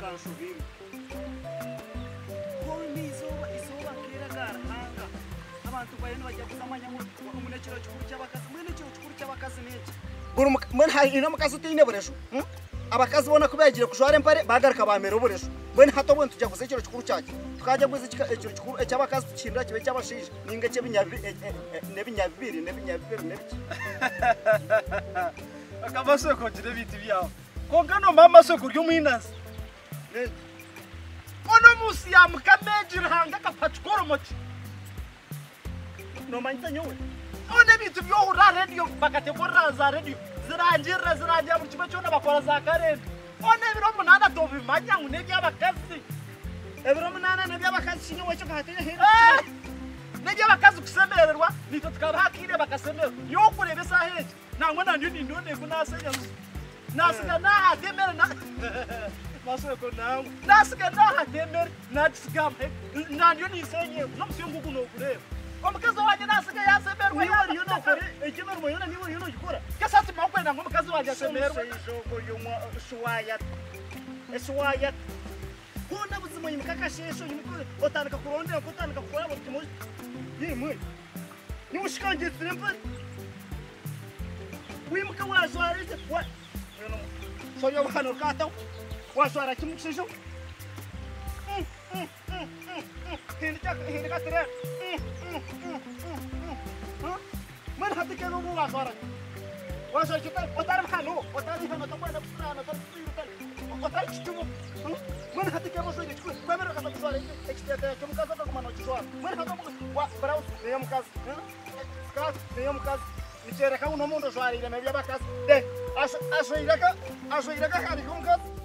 Okanshobeirwe. Ku oine eizooba, eizooba nk'eri aga Ruhanga, abantu bariyo nibajaguza manya ngu ngu n'ekiro kikuru ky'abakazi. Mbwenu ekiro kikuru ky'abakazi n'enki? Buri muka, mbwenu haine omukazi otaine bureju? Hum? Abakazi boona ku beegire kujwara empare baagaruka baamera obureju. Mbwenu hati obwo nitujaguza ekiro kikuru kyaki? Tukajaguza ekika ekiro kikuru eky'abakazi tukihindura kibe eky'abashaija nainga eky'ebinyabi e- e- e- n'ebinyabibiri n'ebinyabibiri n'ebiki? Bakaba sooka ogire ebintu byawe. Kwonka noomanya amaswe guri omwinazi. Mbwenu omu nsi ya Mukama egi Ruhanga akatuha kikoromo ki? Noomanyisa nyowe? Mbwenu ebintu by'ohurira aha rediyo bakateeka orira za rediyo zirangirira zirangirira buri kimwe kyona bakora za karenda. Mbwenu ebiro munaana tobimanya ngu n'eby'abakazi. Ebiro munaana n'eby'abakazi shi nyowe ekyo nka hati N'eby'abakazi kushemererwa, naitwe tukabaha akaire bakashemererwa. Nyowe okureeba eshaaha egi Nangwa na ndiyo nindonda eku naasenya busha. Naasiga naahata emere na Masweko nangwa. Naasiga naahata emere naagisiga aha mahega. Na ndiyo ninsenya eku n'omusyo ngugu noogureeba. Omukazi owangye naasiga yaasemererwa Niiwe oriyo nookora egyo emirimo yoona niiwe oriyo noogikora? Kesa timanya okwenda ngu omukazi wangye ashemererwe. Omushaija ogwo ori omu shi waayata. Eshi waayata. Hoona buzima oimuka akasheeshe oimuka otandika kuronda enku otandika kukora buri kimwe. Yeimwe. Niwe oshikangitsire empare. Wimuka wajwara eki wa Sorry obuhano rukataho. Wajwara kimwe kishaija. Hindika hindika turebe. Mbwenu hati kebe obu wajwara ki? Wajwara ki otari buhano, otari ihano, otakwenda kusiraana, otari kusiira, otari kicumu. Mbwenu hati kebe ojwaire ki? Kwebera okaza kujwara ekiteteeya ky'omukazi okaguma nokijwara. Mbwenu hati obu burawuzi ney'omukazi, sikaati ney'omukazi. Nikyoreka ngu n'omuntu ojwariiremu eby'abakazi. Ajwaire akahari k'omukazi.